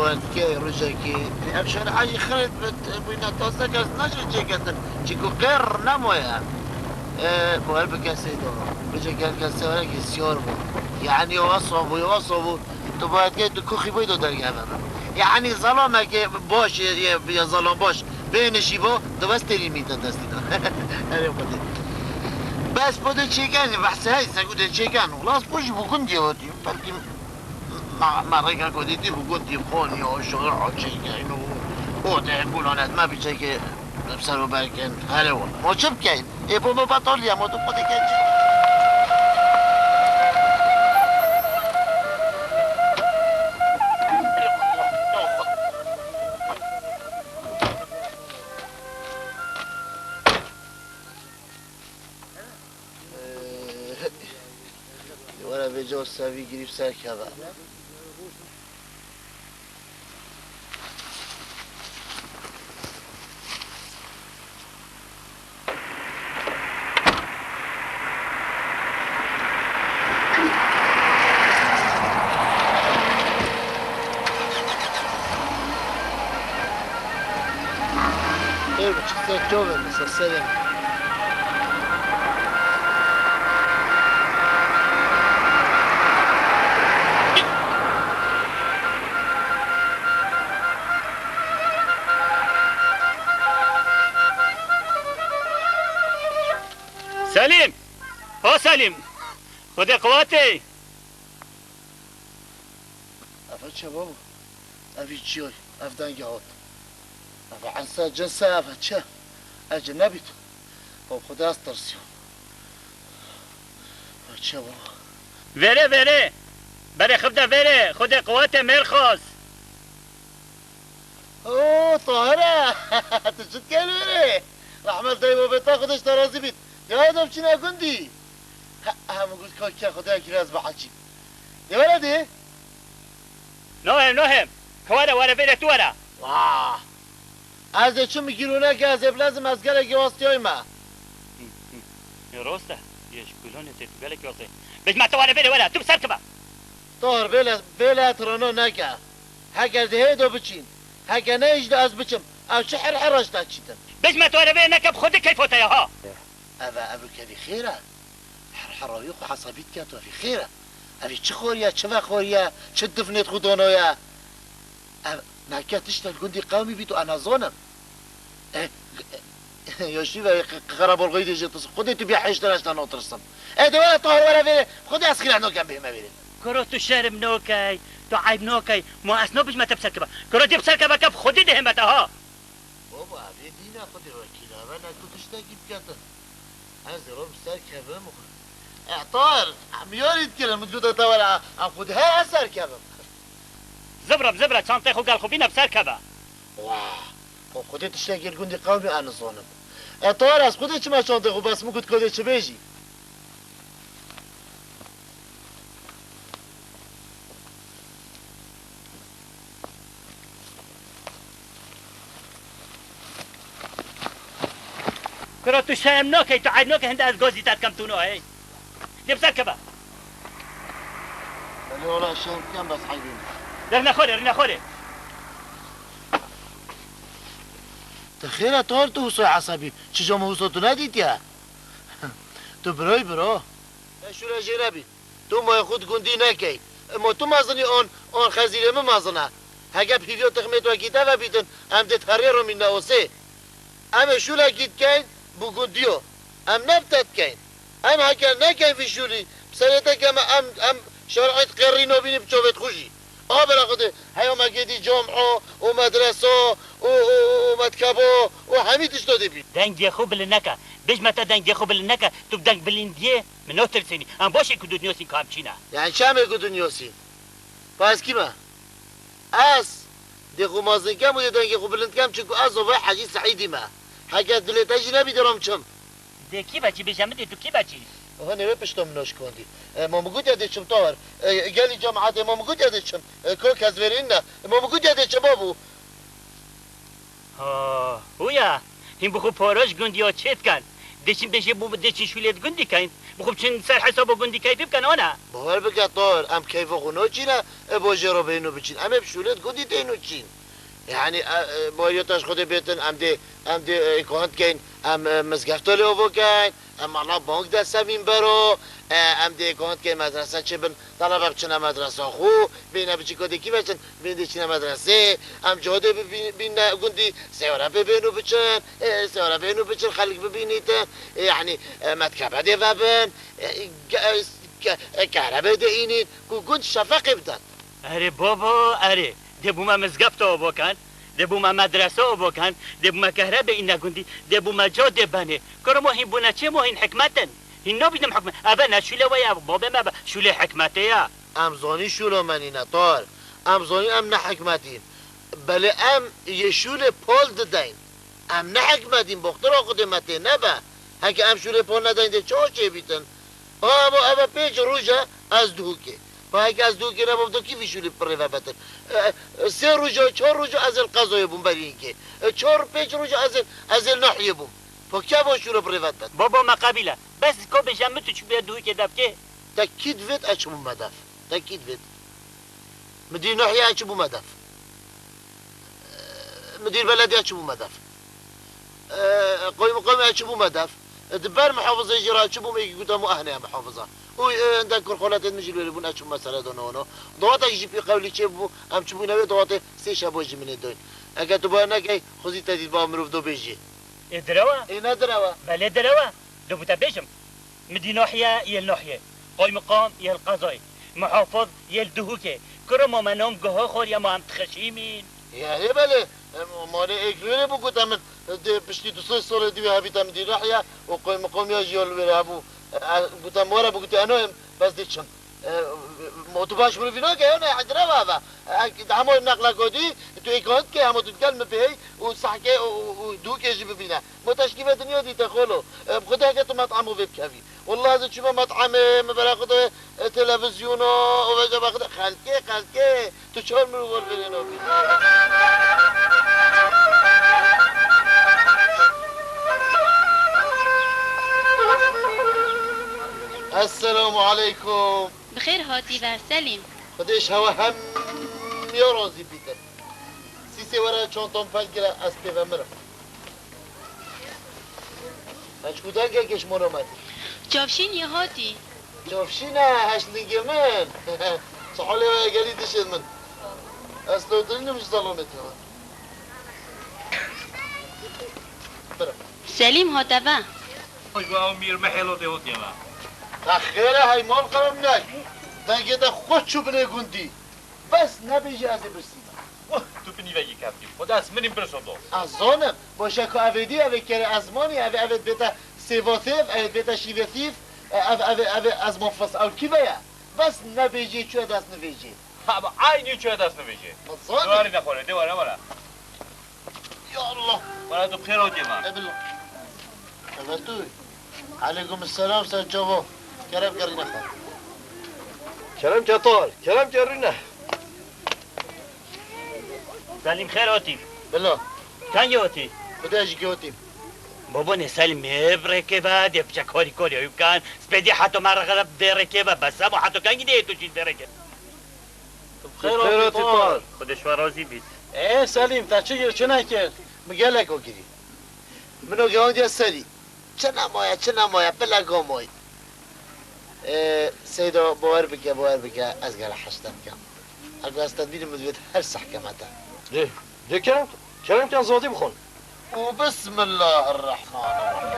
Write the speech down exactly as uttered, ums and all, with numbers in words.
Kê rojekê, ev şerê jî xirêt bit, bûyne tazde kes naşê çêketin. Çiku qêr nemaye. E, bu her bi kesê de. Rojekê her kesê were ki siyar bû. Yani yavaş bû, yavaş bû. Tu bayet ke tu kuxî boy do dergeve. Yani zalamekê baş, ye, ye zalam baş. Bênişî bo, di westê lîmîte destî de. Erê xwedê. Bes bu de çêken, behse hey, segu de çêken. Ulas bu jî bu gundî hotî. Belkî Ma, ma rêka ku dîtî bi gundî Konya û şora çêkeyn û, û de gulan etme bi çekê bi ser û berkin. Hele wala. Ma çi bikeyn? Ê bo me betal ya, ma tu xwedê ke çi? Ê, were vêca û sevî girî bi ser keve. Ê, bi çi ser çavê min, ser serê min. Selîm! Ho Selîm! Xwedê qiwatê! Ev çi babo? Ev çi yoy? Ev dengê hat. Ev ense cinse ev çi? Ev cin nebît. Bo Xwedê ez tirsiyam. Ev çi babo? Vêrê, vêrê! Berê xibde vêrê! Xwedê qiwatê mêrxas! Oo, Tahire! Tu çi dikerî wêrê? Rehmet dayê babê te Xwedê ji te razî bît. Ya ew de biçîne gundî. He, he, min got ka ke Xwedê kire ez biheçîm. Dê were dê? Nohem, nohem. Ke were, were vêrê tu were. Wah! Ez ê çi min gîro neke, ez ê bilezim, ez gelekî wastiyayî me. Hı, hı. Ê rost e. Yê ji kulonê tê tu gelekî wastiyayî. Bêjme tu were vêrê were, tu bi ser kibe. Tahir, vêle, vêle tirana neke. Heger di hê de biçîn, heke ne jî de ez biçim, ew çi herhera ji te çîtin? Bêjme tu erê vê neke bi xwedî keyfa te ye ha. Ev e, ev kevî xêr e. Herhera wî xwe hesabî dike tu, ev xêr e. Ev çi xwariye, çi vexwariye, çi difnê xwe danoye? Ev neke tişte li gundî qewmî bît û ez nazanim. E, e, ya şî ve, qe-, qe-, qerebolxoyî dê jê tirsim. Xwedê tu bîya hêştir ez te natirsim. E, de were Tahir were vêrê. Xwedê ez xîret nakem bihême vêrê. Kuro tu şerm nokey, tu eyb nokey. Ma ez nabijme te bi ser keve. Kuro dê bi ser keve ke bi Xwedê dihême te ha. Baba, evê dîna Xwedê wekîl e. Eve ne ku tiştekî biketin. Ez ê ro bi ser kevim. E, Tahir, em yarî dikirin. Min gote te were, em Xwedê he ez ser kevim. Zibra, zibra, çantê xwe gel xwe bîne bi ser keve. Wah! Xwe Xwedê tiştekî li gundî qewmî ez nizanim. E, Tahir, ez Xwedê çima çantê xwe bes min got Xwedê çi bêjî? Kura tu şerm nakey, tu eyb nakey, hinde ez gazî te dikem tu nahey. Dê bi ser keve. Belê wala şerm dikem bes heybî. Rine xwe rê, rine xwe rê. Te xêr e Tahir tu wisa esebî, çi cama wisa tu nedîtiye? Tu biroy biro. Te şûre jê nebî. Tu mayê xwe di gundî nekey. Ema tu mezin î an, an xezîrê min mezin e. Heke bi hîviya tixmê tu wekî te ve bîtin, em dê di heriyê re mînne osê. Em ê şûlekî dikeyn, bi gundiyo. Em ne bi te dikeyn. Em heke nekeyn vî şûlî, bi serê te keme em, em şer'î diqêrî nabînî bi çavê xwe jî. A bela Xwedê, heya me gêdî camia û medresa û, û, û, û metkeba û hemî tişta dê bît. Dengê xwe bilind neke. Bêjme te dengê xwe bilind neke. Tu bi deng bilindiyê min natirsênî. Em baş ê ku tu dinyosîn ka em çî ne. Yani çi em ê ku dinyosîn? Pa ez kî me? Ez dê xwe mezin kem û dê dengê xwe bilind kem, çunku ez zovay Hecî Seîdî me. Heke dilê te jî nebî dê rom çim. Dê kî be çî bêje min dê tu kî be çî? Oha nêwe pişta min naşkandî. E, ma min gotiye dê çim Tahir. E, gelî cemaetê ma min gotiye dê çim. E, kok ez verên ne. E, ma min gotiye dê çim babû. Ha, hûya. Hîn bi xwe para ji gundiya çê dikin. Dê çin bêjê bo dê çin şûlê di gundî keyn. Bixwe biçin ser hesaba gundî keyfî bikin, ana. Bawer bike Tahir, em keyfa xwe naçîne, e, bajêra bêhno biçin. Em ê bi şûlê di gundî têhno çîn. Yanî, e, e, bariya te ji Xwedê bêtin, em dê, em dê, e, êkahend keyn, em, e, mizgefta lê ava keyn, em mala bank de semîn bero, e, em dê êkahend keyn medrese çêbin, talebe biçine medresa xwe, bêhne biçîka dê kî veçin, bên dê çîne medresê, em cihadê bibî-, bîne gundî, sêware pê bêhno biçin, e, sêware bêhno biçin, xelk bibînîtin, e, yanî, e, metkebe dê vebin, e, ke-, ke-, e, kehrebe dê înîn, ku gund şefeqê bidan. Erê babo, erê. Dê bû me mizgefta ava ken, dê bû me medrese ava ken, dê bû me kehrebê îne gundî, dê bû me cadê benê. Kuro mo hîn bûne çê, mo hîn hikmet in. Hîn nabînim hikmet. Eve ne şûlê we ye, babê me be. Şûlê hikmetê ye. Em zanî şûla me nîne, Tahir. Em zanî em ne hikmetîn. Belê em yê şûlê pal dideyn. Em ne hikmetîn, boxtira Xwedê me tê nebe. Heke em şûlê pal nedeyn dê çawa çêbîtin? Ha, bo eve pênc roj e ez dihûkê. Ba heke ez dihûkê nebûm, to kî vî şûlî pirê vebetin? E, e, sê roj e, çar roj e ez ê li qezayê bûm berî hînkê. E, çar, pênc roj e ez ê, ez ê li nahiyê bûm. Po kî va şûlê pirê vedibet? Babo me qebîle. Bes ko bêje min tu çi bê dihûkê devkê? Te kî divêt ez çibûm me dev? Te kî divêt? Midîr nahiyê ez çibûme dev. Midîr belediye çibûme dev. Qoymiqamê ez çibûme dev. Di ber muhafizê jî re çibûm, êkî gote min, "Ehne ye muhafiza." Û, e, hindek kurxoletên min jî li wê bûn, ez çibûme seredana wana. Dawatek jî pî qewlî çêbû, em çibûne wê dawatê sê şeva jî min ê doyn. Eke tu bawer nekey, xwezî te dît ba mirov do bêjî. Ê direw e? Ê ne direw e. Belê direw e. Dibû te bêjim. Midî nahiye yê li nahiyê, qaymiqam yê li qezayê, muhafiz yê li Duhokê. Kuro ma me nam guha xwariye, ma em dixeşîmîn. Erê belê, em, malê êk li wêrê bû gote min, dê piştî du sê salê dî wê hebîte midî nahiye û qaymiqam ya jî ya li wêrê hebû. E, e, gote min were bû, gote ez nayêm, bes dê çim. E, ma tu baş mirovî nake, ya ne, hezre ve eve. E, hema neqleko dî, tu êkahend ke, hema tu digel min pê hey û sehkê û, û, û Duhokê jî bibîne. Ma teşkî ve dinya dîte xolo. E, bi Xwedê heke tu met'emo vê bikevî. Wallah ez çûme met'emê, min bera xwe de, e, televîzyona, û veca be Xwedê xelkê, xelkê. Tu çar mirov wer verê nabî. Esselamu aleykum. Bi xêr hatî ve Selîm. Xwedê ji hewe hemiya razî bîtin. Sîsê were çantam fel gire, ez pê ve mirim. Eçku dengekê ji mona me tê. Çavşîn yê hatî. Çavşîn e, heşlingê min. Çi halê we gelî dişên min? Ez lewtirînim ji zelamê te. Bira. Selîm hate ve. Ew mîr mehêlo tê hotê me. Te xêr e hey mal qelemnek. Dengê te xweş çû binê gundî. Bes nebêjî ez ê birsînim. Wah, tu binî vegî kevtî. Xwedê ez minîm birso do. Ez zanim. Boşe ku evê dî, evê kerê ezmanî, evê, evê bête sêvatêv, evê bête şîvetîv, e, ev, evê, evê ezman fis. Ew kî ve ye? Bes nebêjî çûye dest nivêjî. Ha, ba, aynî çûye dest nivêjî. Ez zanim. Dê were nexwere, dê were, were. Ya Allah! Wala tu bi xêr hatî me. Ebil. Eve tu. Aleykum selam, ser çavo. Kerem kerîne xwe. Kerem ke Tahir, kerem kerîne. Selîm xêr hatî. Bila. Kengî hatî? Xwedê jî kê hatî. Babo ne Selîm ê bi rêkê ve, dê piçe karî karî ew kan. Spêdî heto me re vê rêkê ve, bes ema heto kengî dê tu jî vê rêkê. Xêr hatî Tahir. Xwedê ji we razî bît. Ê Selîm, te çi kir, çi nekir? Min gelek o kirî. Min o gehandiye serî. Çi nemaye, çi nemaye, pile gamay. Ê, Seyda, bawer bike, bawer bike, ez gele heştem kem. Ego ez te bînim, min divêt her seh keme te. Dê, dê kerem, kerem ken zadî bixwin. Û Bismillahirrahmanirrahîm.